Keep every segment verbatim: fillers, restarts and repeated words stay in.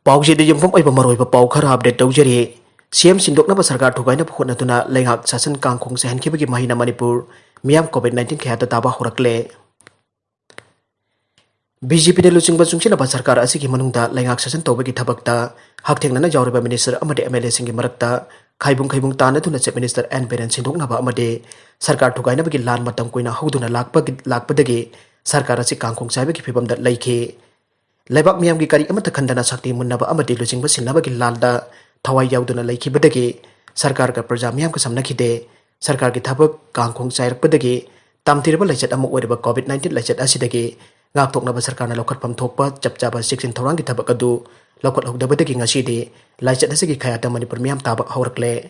ꯄꯥꯎꯁꯤꯗ ꯌꯨꯝꯐꯝ ꯑꯣꯏꯕ ꯃꯔꯨꯑꯣꯏꯕ ꯄꯥꯎ ꯈꯔ ꯑꯞꯗꯦꯠ ꯇꯧꯖꯔꯤ꯫ ꯁꯤ ꯑꯦꯝ ꯁꯤꯟꯗꯣꯛꯅꯕ ꯁꯔꯀꯥꯔ ꯊꯨꯒꯥꯏꯅꯕ ꯍꯣꯠꯅꯗꯨꯅ ꯂꯩꯉꯥꯛ ꯁꯥꯁꯟ ꯀꯥꯡꯈꯣꯡ ꯆꯥꯏꯍꯟꯈꯤꯕꯒꯤ ꯃꯍꯩꯅ ꯃꯅꯤꯄꯨꯔ ꯃꯤꯌꯥꯝ ꯀꯣꯚꯤꯗ ꯅꯥꯏꯟꯇꯤꯟ ꯀꯌꯥꯗ ꯇꯥꯕ ꯍꯧꯔꯛꯂꯦ꯫ ꯕꯤ ꯖꯦ ꯄꯤꯅ ꯂꯨꯆꯤꯡꯕ ꯆꯨꯡꯁꯤꯜꯂꯕ ꯁꯔꯀꯥꯔ ꯑꯁꯤꯒꯤ ꯃꯅꯨꯡꯗ ꯂꯩꯉꯥꯛ ꯁꯥꯁꯟ ꯇꯧꯕꯒꯤ ꯊꯕꯛꯇ ꯍꯛꯊꯦꯡꯅꯅ ꯌꯥꯎꯔꯤꯕ ꯃꯤꯅꯤꯁꯇꯔ ꯑꯃꯗꯤ ꯑꯦꯝ ꯑꯦꯜ ꯑꯦꯁꯤꯡꯒꯤ ꯃꯔꯛꯇ ꯈꯥꯏꯕꯨꯡ ꯈꯥꯏꯕꯨꯡ ꯇꯥꯟꯅꯗꯨꯅ ꯆꯤꯐ ꯃꯤꯅꯤꯁꯇꯔ ꯑꯦꯟ ꯕꯤꯔꯦꯟ ꯁꯤꯟꯗꯣꯛꯅꯕ ꯑꯃꯗꯤ ꯁꯔꯀꯥꯔ ꯊꯨꯒꯥꯏꯅꯕꯒꯤ ꯂꯥꯟ ꯃꯇꯝ ꯀꯨꯏꯅ ꯍꯧꯗꯨꯅ ꯂꯥꯛꯄꯒꯤ, ꯂꯥꯛꯄꯗꯒꯤ ꯁꯔꯀꯥꯔ ꯑꯁꯤ ꯀꯥꯡꯈꯣꯡ ꯆꯥꯏꯕꯒꯤ ꯐꯤꯕꯝꯗ ꯂꯩꯈꯤ꯫ ꯂꯩꯕꯥꯛ ꯃꯤꯌꯥꯝꯒꯤ ꯀꯔꯤ ꯑꯃꯠꯇ ꯈꯟꯗꯅ ꯁꯛꯇꯤ ꯃꯨꯟꯅꯕ ꯑꯃꯗꯤ ꯂꯨꯆꯤꯡꯕ ꯁꯤꯟꯅꯕꯒꯤ ꯂꯥꯟꯗ ꯊꯋꯥꯏ ꯌꯥꯎꯗꯨꯅ ꯂꯩꯈꯤꯕꯗꯒꯤ ꯁꯔꯀꯥꯔꯒ ꯄ꯭ꯔꯖꯥ ꯃꯤꯌꯥꯝꯒ ꯁꯝꯅꯈꯤꯗꯦ꯫ ꯁꯔꯀꯥꯔꯒꯤ ꯊꯕꯛ ꯀꯥꯡꯈꯣꯡ ꯆꯥꯏꯔꯛꯄꯗꯒꯤ ꯇꯝꯊꯤꯔꯕ ꯂꯥꯏꯆꯠ ꯑꯃ ꯑꯣꯏꯔꯤꯕ ꯀꯣꯚꯤꯗ ꯅꯥꯏꯟꯇꯤꯟ ꯂꯥꯏꯆꯠ ꯑꯁꯤꯗꯒꯤ ꯉꯥꯛꯊꯣꯛꯅꯕ ꯁꯔꯀꯥꯔꯅ ꯂꯧꯈꯠꯐꯝ ꯊꯣꯛꯄ ꯆꯞ ꯆꯥꯕ ꯆꯦꯛꯁꯤꯟ ꯊꯧꯔꯥꯡꯒꯤ ꯊꯕꯛ ꯑꯗꯨ ꯂꯧꯈꯠꯍꯧꯗꯕꯗꯒꯤ ꯉꯁꯤꯗꯤ ꯂꯥꯏꯆꯠ ꯑꯁꯤꯒꯤ ꯈꯌꯥꯠꯇ ꯃꯅꯤꯄꯨꯔ ꯃꯤꯌꯥꯝ ꯇꯥꯕ ꯍꯧꯔꯛꯂꯦ꯫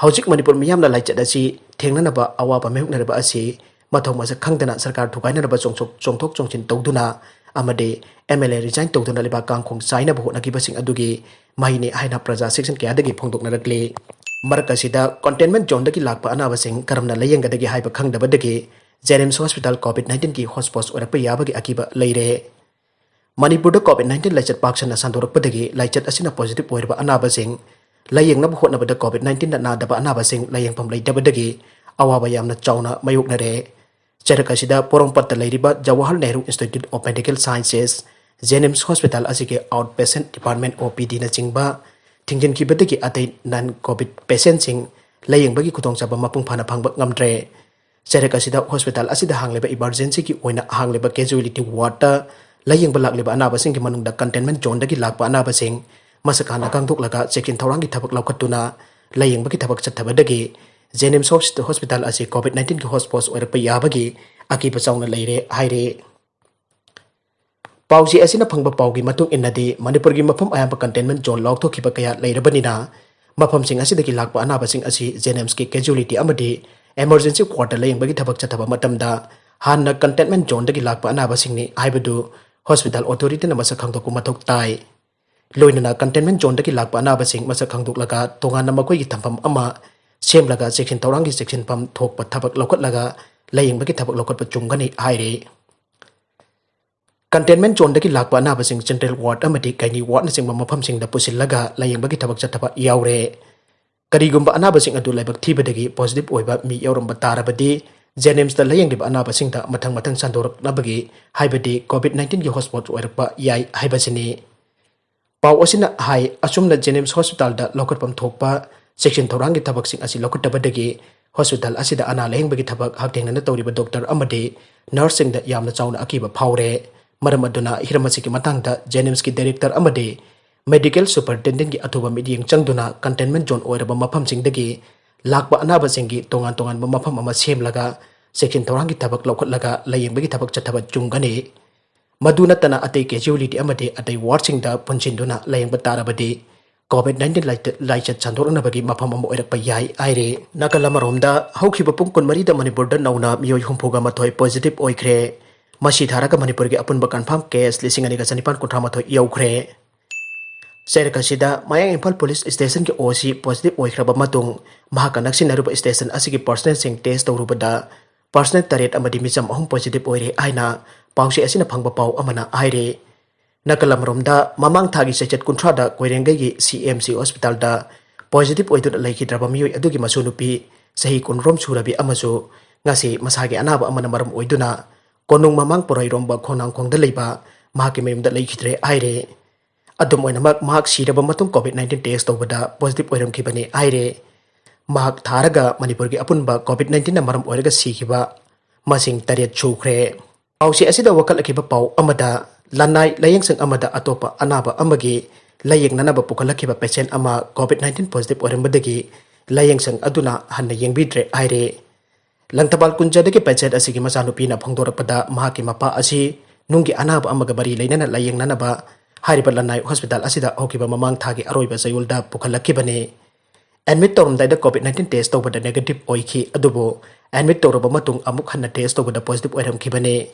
ꯍꯧꯖꯤꯛ ꯃꯅꯤꯄꯨꯔ ꯃꯤꯌꯥꯝꯅ ꯂꯥꯏꯆꯠ ꯑꯁꯤ ꯊꯦꯡꯅꯅꯕ ꯑꯋꯥꯕ ꯃꯥꯌꯣꯛꯅꯔꯤꯕ ꯑꯁꯤ ꯃꯊꯧ ꯃꯁꯛ ꯈꯪꯗꯅ ꯁꯔꯀꯥꯔ ꯊꯨꯒꯥꯏꯅꯅꯕ ꯆꯣꯡꯊꯣꯛ, ꯆꯣꯡꯊꯣꯛ ꯆꯣꯡꯁꯤꯟ ꯇꯧꯗꯨꯅ ꯑꯃꯗꯤ ꯑꯦꯝ ꯑꯦꯜ ꯑꯦ ꯔꯤꯖꯥꯏꯟ ꯇꯧꯗꯨꯅ ꯂꯩꯕꯥꯛ ꯀꯥꯡꯈꯣꯡ ꯆꯥꯏꯅꯕ ꯍꯣꯠꯅꯈꯤꯕꯁꯤꯡ ꯑꯗꯨꯒꯤ ꯃꯍꯩꯅꯤ ꯍꯥꯏꯅ ꯄ꯭ꯔꯖꯥ ꯁꯦꯛꯁꯟ ꯀꯌꯥꯗꯒꯤ ꯐꯣꯡꯗꯣꯛꯅꯔꯛꯂꯤ꯫ ꯃꯔꯛ ꯑꯁꯤꯗ ꯀꯟꯇꯦꯟꯃꯦꯟ ꯖꯣꯟꯗꯒꯤ ꯂꯥꯛꯄ ꯑꯅꯥꯕꯁꯤꯡ ꯀꯔꯝꯅ ꯂꯥꯌꯦꯡꯒꯗꯒꯦ ꯍꯥꯏꯕ ꯈꯪꯗꯕꯗꯒꯤ ꯖꯦꯅꯤꯝꯁ ꯍꯣꯁꯄꯤꯇꯥꯜ ꯀꯣꯚꯤꯗ ꯅꯥꯏꯟꯇꯤꯟꯒꯤ ꯍꯣꯁꯄꯣꯁ ꯑꯣꯏꯔꯛꯄ ꯌꯥꯕꯒꯤ ꯑꯀꯤꯕ ꯂꯩꯔꯦ꯫ ꯃꯅꯤꯄꯨꯔꯗ ꯀꯣꯚꯤꯗ ꯅꯥꯏꯟꯇꯤꯟ ꯂꯥꯏꯆꯠ ꯄꯥꯛ ꯁꯟꯅ ꯁꯟꯗꯣꯔꯛꯄꯗꯒꯤ ꯂꯥꯏꯆꯠ ꯑꯁꯤꯅ ꯄꯣꯖꯤꯇꯤꯚ ꯑꯣꯏꯔꯕ ꯑꯅꯥꯕꯁꯤꯡ ꯂꯥꯌꯦꯡꯅꯕ ꯍꯣꯠꯅꯕꯗ ꯀꯣꯚꯤꯗ ꯅꯥꯏꯟꯇꯤꯟꯗ ꯅꯥꯗꯕ ꯑꯅꯥꯕꯁꯤꯡ ꯂꯥꯌꯦꯡꯐꯝ ꯂꯩꯇꯕꯗꯒꯤ ꯑꯋꯥꯕ ꯌꯥꯝꯅ ꯆꯥꯎꯅ ꯃꯥꯌꯣꯛꯅꯔꯦ꯫ ꯆꯩꯔꯛ ꯑꯁꯤꯗ ꯄꯣꯔꯣꯝꯄꯥꯠꯇ ꯂꯩꯔꯤꯕ Jawahar Nehru institute of medical sciences, JNIMS hospital ꯑꯁꯤꯒꯤ ꯑꯥꯎꯠ ꯄꯦꯁꯦꯟꯠ ꯗꯤꯄꯥꯔꯠꯃꯦꯟꯠ, ꯑꯣ ꯄꯤ ꯗꯤꯅꯆꯤꯡꯕ ꯊꯤꯡꯖꯤꯟꯈꯤꯕꯗꯒꯤ ꯑꯇꯩ ꯅꯟ ꯀꯣꯚꯤꯗ ꯄꯦꯁꯦꯟꯠꯁꯤꯡ ꯂꯥꯌꯦꯡꯕꯒꯤ ꯈꯨꯗꯣꯡꯆꯥꯕ ꯃꯄꯨꯡ ꯐꯥꯅ ꯐꯪꯕ ꯉꯝꯗ꯭ꯔꯦ꯫ ꯆꯩꯔꯛ ꯑꯁꯤꯗ ꯍꯣꯁꯄꯤꯇꯥꯜ ꯑꯁꯤꯗ ꯍꯥꯡꯂꯤꯕ ꯏꯃꯔꯖꯦꯟꯁꯤꯒꯤ ꯑꯣꯏꯅ ꯍꯥꯡꯂꯤꯕ ꯀꯦꯖꯨꯋꯦꯂꯤꯇꯤ ꯋꯥꯔꯗꯇ ꯂꯥꯌꯦꯡꯕ ꯂꯥꯛꯂꯤꯕ ꯑꯅꯥꯕꯁꯤꯡꯒꯤ ꯃꯅꯨꯡꯗ ꯀꯟꯇꯦꯟꯃꯦꯟꯠ ꯖꯣꯟꯗꯒꯤ ꯂꯥꯛꯄ ꯑꯅꯥꯕꯁꯤꯡ ꯃꯁꯛ ꯍꯥꯟꯅ ꯈꯪꯗꯣꯛꯂꯒ ꯆꯦꯛꯁꯤꯟ ꯊꯧꯔꯥꯡꯒꯤ ꯊꯕꯛ ꯂꯧꯈꯠꯇꯨꯅ ꯂꯥꯌꯦꯡꯕꯒꯤ ꯊꯕꯛ ꯆꯠꯊꯕꯗꯒꯤ ꯖꯦꯅꯤꯝꯁ ꯍꯣꯁ-, ꯍꯣꯁꯄꯤꯇꯥꯜ ꯑꯁꯤ ꯀꯣꯚꯤꯗ ꯅꯥꯏꯟꯇꯤꯟꯒꯤ ꯍꯣꯁꯄꯣꯁ ꯑꯣꯏꯔꯛꯄ ꯌꯥꯕꯒꯤ ꯑꯀꯤꯕ ꯆꯥꯎꯅ ꯂꯩꯔꯦ ꯍꯥꯏꯔꯤ꯫ ꯄꯥꯎꯆꯦ ꯑꯁꯤꯅ ꯐꯪꯕ ꯄꯥꯎꯒꯤ ꯃꯇꯨꯡ ꯏꯟꯅꯗꯤ, ꯃꯅꯤꯄꯨꯔꯒꯤ ꯃꯐꯝ ꯑꯌꯥꯝꯕ ꯀꯟꯇꯦꯟꯃꯦꯟꯠ ꯖꯣꯟ ꯂꯥꯎꯊꯣꯛꯈꯤꯕ ꯀꯌꯥ ꯂꯩꯔꯕꯅꯤꯅ, ꯃꯐꯝꯁꯤꯡ ꯑꯁꯤꯗꯒꯤ ꯂꯥꯛꯄ ꯑꯅꯥꯕꯁꯤꯡ ꯑꯁꯤ ꯖꯦꯅꯤꯝꯁꯀꯤ ꯀꯦꯖꯨꯋꯦꯂꯤꯇꯤ ꯑꯃꯗꯤ ꯏꯃꯔꯖꯦꯟꯁꯤ ꯋꯥꯔꯗꯇ ꯂꯥꯌꯦꯡꯕꯒꯤ ꯊꯕꯛ ꯆꯠꯊꯕ ꯃꯇꯝꯗ ꯍꯥꯟꯅ ꯀꯟꯇꯦꯟꯃꯦꯟꯠ ꯖꯣꯟꯗꯒꯤ ꯂꯥꯛꯄ ꯑꯅꯥꯕꯁꯤꯡꯅꯤ ꯍꯥꯏꯕꯗꯨ ꯍꯣꯁꯄꯤꯇꯥꯜ ꯑꯣꯊꯣꯔꯤꯇꯤꯅ ꯃꯁꯛ ꯈꯪꯗꯣꯛꯄ ꯃꯊꯧ ꯇꯥꯏ꯫ ꯂꯣꯏꯅꯅ ꯀꯟꯇꯦꯟꯃꯦꯟꯠ ꯖꯣꯟꯗꯒꯤ ꯂꯥꯛꯄ ꯑꯅꯥꯕꯁꯤꯡ ꯃꯁꯛ ꯈꯪꯗꯣꯛꯂꯒ ꯇꯣꯉꯥꯟꯅ ꯃꯈꯣꯏꯒꯤ ꯊꯝꯐꯝ ꯑꯃ ꯁꯦꯝꯂꯒ ꯆꯦꯛꯁꯤꯟ ꯊꯧꯔꯥꯡꯒꯤ ꯆꯦꯛꯁꯤꯟꯐꯝ ꯊꯣꯛꯄ ꯊꯕꯛ ꯂꯧꯈꯠꯂꯒ ꯂꯥꯌꯦꯡꯕꯒꯤ ꯊꯕꯛ ꯂꯧꯈꯠꯄ ꯆꯨꯝꯒꯅꯤ ꯍꯥꯏꯔꯤ꯫ Containment zoneꯗꯒꯤ ꯂꯥꯛꯄ ꯑꯅꯥꯕꯁꯤꯡ General Ward ꯑꯃꯗꯤ Gynae Wardꯅꯆꯤꯡꯕ ꯃꯐꯝꯁꯤꯡꯗ ꯄꯨꯁꯤꯜꯂꯒ ꯂꯥꯌꯦꯡꯕꯒꯤ ꯊꯕꯛ ꯆꯠꯊꯕ ꯌꯥꯎꯔꯦ꯫ ꯀꯔꯤꯒꯨꯝꯕ ꯑꯅꯥꯕꯁꯤꯡ ꯑꯗꯨ ꯂꯥꯏꯕꯛ ꯊꯤꯕꯗꯒꯤ positive ꯑꯣꯏꯕ ꯃꯤ ꯌꯥꯎꯔꯝꯕ ꯇꯥꯔꯕꯗꯤ, JNIMSꯇ ꯂꯥꯌꯦꯡꯂꯤꯕ ꯑꯅꯥꯕꯁꯤꯡꯗ ꯃꯊꯪ ꯃꯊꯪ ꯁꯟꯗꯣꯔꯛꯅꯕꯒꯤ, ꯍꯥꯏꯕꯗꯤ COVID nineteenꯒꯤ hotspot ꯑꯣꯏꯔꯛꯄ ꯌꯥꯏ ꯍꯥꯏꯕꯁꯤꯅꯤ꯫ ꯄꯥꯎ ꯑꯁꯤꯅ ꯍꯥꯏ, ꯑꯁꯨꯝꯅ JNIMS hospitalꯗ ꯂꯧꯈꯠꯐꯝ ꯊꯣꯛꯄ ꯆꯦꯛꯁꯤꯟ ꯊꯧꯔꯥꯡꯒꯤ ꯊꯕꯛꯁꯤꯡ ꯑꯁꯤ ꯂꯧꯈꯠꯇꯕꯗꯒꯤ hospital ꯑꯁꯤꯗ ꯑꯅꯥ ꯂꯥꯌꯦꯡꯕꯒꯤ ꯊꯕꯛ ꯍꯛꯊꯦꯡꯅꯅ ꯇꯧꯔꯤꯕ doctor ꯑꯃꯗꯤ nurseꯁꯤꯡꯗ ꯌꯥꯝꯅ ꯆꯥꯎꯅ ꯑꯀꯤꯕ ꯐꯥꯎꯔꯦ꯫ ꯃꯔꯝ ꯑꯗꯨꯅ ꯍꯤꯔꯝ ꯑꯁꯤꯒꯤ ꯃꯇꯥꯡꯗ JNIMSꯀꯤ director ꯑꯃꯗꯤ medical superintendentꯀꯤ ꯑꯊꯨꯕ ꯃꯤꯠꯌꯦꯡ ꯆꯪꯗꯨꯅ containment zone ꯑꯣꯏꯔꯕ ꯃꯐꯝꯁꯤꯡꯗꯒꯤ ꯂꯥꯛꯄ ꯑꯅꯥꯕꯁꯤꯡꯒꯤ ꯇꯣꯉꯥꯟ ꯇꯣꯉꯥꯟꯕ ꯃꯐꯝ ꯑꯃ ꯁꯦꯝꯂꯒ ꯆꯦꯛꯁꯤꯟ ꯊꯧꯔꯥꯡꯒꯤ ꯊꯕꯛ ꯂꯧꯈꯠꯂꯒ ꯂꯥꯌꯦꯡꯕꯒꯤ ꯊꯕꯛ ꯆꯠꯊꯕ ꯆꯨꯝꯒꯅꯤ꯫ ꯃꯗꯨ ꯅꯠꯇꯅ ꯑꯇꯩ casualty ꯑꯃꯗꯤ ꯑꯇꯩ wardꯁꯤꯡꯗ ꯄꯨꯟꯁꯤꯟꯗꯨꯅ ꯂꯥꯌꯦꯡꯕ ꯇꯥꯔꯕꯗꯤ COVID nineteen ꯂꯥꯏꯆꯠ ꯁꯟꯗꯣꯔꯛꯅꯕꯒꯤ ꯃꯐꯝ ꯑꯃ ꯑꯣꯏꯔꯛꯄ ꯌꯥꯏ ꯍꯥꯏꯔꯤ꯫ ꯅꯥꯀꯜ ꯑꯃꯔꯣꯝꯗ, ꯍꯧꯈꯤꯕ ꯄꯨꯡ ꯀꯨꯟꯃꯔꯤꯗ ꯃꯅꯤꯄꯨꯔꯗ ꯅꯧꯅ ꯃꯤꯑꯣꯏ ꯍꯨꯝꯐꯨꯒ ꯃꯥꯊꯣꯏ positive ꯑꯣꯏꯈ꯭ꯔꯦ꯫ ꯃꯁꯤ ꯊꯥꯔꯒ ꯃꯅꯤꯄꯨꯔꯒꯤ ꯑꯄꯨꯟꯕ confirm case ꯂꯤꯁꯤꯡ ꯑꯅꯤꯒ ꯆꯅꯤꯄꯥꯟ ꯀꯨꯟꯊ꯭ꯔꯥ ꯃꯥꯊꯣꯏ ꯌꯧꯈ꯭ꯔꯦ꯫ ꯆꯩꯔꯛ ꯑꯁꯤꯗ ꯃꯌꯥꯡ ꯏꯝꯐꯥꯜ police stationꯒꯤ OC positive ꯑꯣꯏꯈ꯭ꯔꯕ ꯃꯇꯨꯡ, ꯃꯍꯥꯛꯀ ꯅꯛꯁꯤꯟꯅꯔꯤꯕ station ꯑꯁꯤꯒꯤ personnelꯁꯤꯡ test ꯇꯧꯔꯨꯕꯗ personnel ꯇꯔꯦꯠ ꯑꯃꯗꯤ ꯃꯤꯆꯝ ꯑꯍꯨꯝ positive ꯑꯣꯏꯔꯦ ꯍꯥꯏꯅ ꯄꯥꯎꯆꯦ ꯑꯁꯤꯅ ꯐꯪꯕ ꯄꯥꯎ ꯑꯃꯅ ꯍꯥꯏꯔꯤ꯫ ꯅꯥꯀꯜ ꯑꯃꯔꯣꯝꯗ, ꯃꯃꯥꯡ ꯊꯥꯒꯤ ꯆꯩꯆꯠ ꯀꯨꯟꯊ꯭ꯔꯥꯗ ꯀꯣꯏꯔꯦꯡꯒꯩꯒꯤ CMC hospitalꯗ positive ꯑꯣꯏꯗꯨꯅ ꯂꯩꯈꯤꯗ꯭ꯔꯕ ꯃꯤꯑꯣꯏ ꯑꯗꯨꯒꯤ ꯃꯁꯨ ꯅꯨꯄꯤ ꯆꯍꯤ ꯀꯨꯟꯔꯣꯝ ꯁꯨꯔꯕꯤ ꯑꯃꯁꯨ ꯉꯁꯤ ꯃꯁꯥꯒꯤ ꯑꯅꯥꯕ ꯑꯃꯅ ꯃꯔꯝ ꯑꯣꯏꯗꯨꯅ ꯀꯣꯅꯨꯡ ꯃꯃꯥꯡ ꯄꯣꯔꯩꯔꯣꯝꯕ ꯈꯣꯡꯅꯥꯡꯈꯣꯡꯗ ꯂꯩꯕ ꯃꯍꯥꯛꯀꯤ ꯃꯌꯨꯝꯗ ꯂꯩꯈꯤꯗ꯭ꯔꯦ ꯍꯥꯏꯔꯦ꯫ ꯑꯗꯨꯝ ꯑꯣꯏꯅꯃꯛ, ꯃꯍꯥꯛ ꯁꯤꯔꯕ ꯃꯇꯨꯡ COVID nineteen test ꯇꯧꯕꯗ positive ꯑꯣꯏꯔꯝꯈꯤꯕꯅꯤ ꯍꯥꯏꯔꯦ꯫ ꯃꯍꯥꯛ ꯊꯥꯔꯒ ꯃꯅꯤꯄꯨꯔꯒꯤ ꯑꯄꯨꯟꯕ COVID nineteenꯅ ꯃꯔꯝ ꯑꯣꯏꯔꯒ ꯁꯤꯈꯤꯕ ꯃꯁꯤꯡ ꯇꯔꯦꯠ ꯁꯨꯈ꯭ꯔꯦ꯫ ꯄꯥꯎꯆꯦ ꯑꯁꯤꯗ ꯋꯥꯀꯠꯂꯛꯈꯤꯕ ꯄꯥꯎ ꯑꯃꯗ, ꯂꯅꯥꯏ ꯂꯥꯌꯦꯡꯁꯪ ꯑꯃꯗ ꯑꯇꯣꯞꯄ ꯑꯅꯥꯕ ꯑꯃꯒꯤ ꯂꯥꯌꯦꯡꯅꯅꯕ ꯄꯨꯈꯠꯂꯛꯈꯤꯕ patient ꯑꯃ COVID nineteen positive ꯑꯣꯏꯔꯝꯕꯗꯒꯤ ꯂꯥꯌꯦꯡꯁꯪ ꯑꯗꯨꯅ ꯍꯟꯅ ꯌꯦꯡꯕꯤꯗ꯭ꯔꯦ ꯍꯥꯏꯔꯦ꯫ ꯂꯪꯊꯕꯥꯜ ꯀꯨꯟꯖꯗꯒꯤ patient ꯑꯁꯤꯒꯤ ꯃꯆꯥꯅꯨꯄꯤꯅ ꯐꯣꯡꯗꯣꯔꯛꯄꯗ, ꯃꯍꯥꯛꯀꯤ ꯃꯄꯥ ꯑꯁꯤ ꯅꯨꯡꯒꯤ ꯑꯅꯥꯕ ꯑꯃꯒ ꯃꯔꯤ ꯂꯩꯅꯅ ꯂꯥꯌꯦꯡꯅꯅꯕ ꯍꯥꯏꯔꯤꯕ ꯂꯅꯥꯏ hospital ꯑꯁꯤꯗ ꯍꯧꯈꯤꯕ ꯃꯃꯥꯡ ꯊꯥꯒꯤ ꯑꯔꯣꯏꯕ ꯆꯌꯣꯜꯗ ꯄꯨꯈꯠꯂꯛꯈꯤꯕꯅꯤ꯫ Admit ꯇꯧꯔꯝꯗꯥꯏꯗ COVID nineteen test ꯇꯧꯕꯗ negative ꯑꯣꯏꯈꯤ, ꯑꯗꯨꯕꯨ admit ꯇꯧꯔꯕ ꯃꯇꯨꯡ ꯑꯃꯨꯛ ꯍꯟꯅ test ꯇꯧꯕꯗ positive ꯑꯣꯏꯔꯝꯈꯤꯕꯅꯤ꯫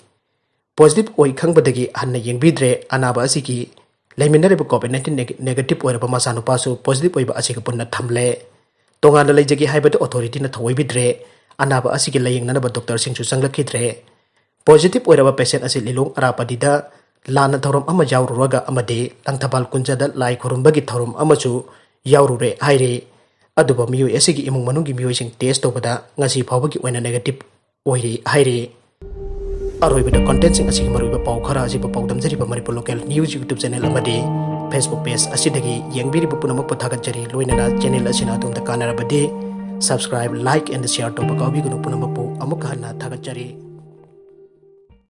Positive ꯑꯣꯏ ꯈꯪꯕꯗꯒꯤ ꯍꯟꯅ ꯌꯦꯡꯕꯤꯗ꯭ꯔꯦ꯫ ꯑꯅꯥꯕ ꯑꯁꯤꯒꯤ ꯂꯩꯃꯤꯟꯅꯔꯤꯕ COVID nineteen negative ꯑꯣꯏꯔꯕ ꯃꯆꯥꯅꯨꯄꯥꯁꯨ positive ꯑꯣꯏꯕ ꯑꯁꯤꯒ ꯄꯨꯟꯅ ꯊꯝꯂꯦ꯫ ꯇꯣꯉꯥꯟꯅ ꯂꯩꯖꯒꯦ ꯍꯥꯏꯕꯗꯨ authorityꯅ ꯊꯧꯑꯣꯏꯕꯤꯗ꯭ꯔꯦ꯫ ꯑꯅꯥꯕ ꯑꯁꯤꯒꯤ ꯂꯥꯌꯦꯡꯅꯅꯕ doctorꯁꯤꯡꯁꯨ ꯆꯪꯂꯛꯈꯤꯗ꯭ꯔꯦ꯫ ꯄꯣꯖꯤꯇꯤꯚ ꯑꯣꯏꯔꯕ ꯄꯦꯁꯦꯟ ꯑꯁꯤ ꯂꯤꯂꯣꯡ ꯑꯔꯥꯞꯄꯗꯤꯗ ꯂꯥꯟꯅ ꯊꯧꯔꯝ ꯑꯃ ꯌꯥꯎꯔꯨꯔꯒ ꯑꯃꯗꯤ ꯂꯪꯊꯕꯥꯜ ꯀꯨꯟꯖꯗ ꯂꯥꯏ ꯈꯨꯔꯨꯝꯕꯒꯤ ꯊꯧꯔꯝ ꯑꯃꯁꯨ ꯌꯥꯎꯔꯨꯔꯦ ꯍꯥꯏꯔꯤ꯫ ꯑꯗꯨꯕꯨ ꯃꯤꯑꯣꯏ ꯑꯁꯤꯒꯤ ꯏꯃꯨꯡ ꯃꯅꯨꯡꯒꯤ ꯃꯤꯑꯣꯏꯁꯤꯡ ꯇꯦꯁ ꯇꯧꯕꯗ ꯉꯁꯤ ꯐꯥꯎꯕꯒꯤ ꯑꯣꯏꯅ ꯅꯦꯒꯦꯇꯤꯚ ꯑꯣꯏꯔꯤ ꯍꯥꯏꯔꯤ꯫ ꯑꯔꯣꯏꯕꯗ ꯀꯣꯟꯇꯦꯟꯁꯤꯡ ꯑꯁꯤꯒꯤ ꯃꯔꯨꯑꯣꯏꯕ ꯄꯥꯎ ꯈꯔ ꯑꯁꯤꯕꯨ ꯄꯥꯎꯗꯝꯖꯔꯤꯕ Manipur local news YouTube channel ꯑꯃꯗꯤ ꯐꯦꯁꯕꯨꯛ ꯄꯦꯖ ꯑꯁꯤꯗꯒꯤ ꯌꯦꯡꯕꯤꯔꯤꯕ ꯄꯨꯝꯅꯃꯛꯄꯨ ꯊꯥꯒꯠꯆꯔꯤ꯫ ꯂꯣꯏꯅꯅ ꯆꯦꯅꯦꯜ ꯑꯁꯤꯅ ꯑꯗꯣꯝꯗ ꯀꯥꯟꯅꯔꯕꯗꯤ subscribe, like and share ꯇꯧꯕ ꯀꯥꯎꯕꯤꯒꯅꯨ꯫ ꯄꯨꯝꯅꯃꯛꯄꯨ ꯑꯃꯨꯛꯀ ꯍꯟꯅ ꯊꯥꯒꯠꯆꯔꯤ꯫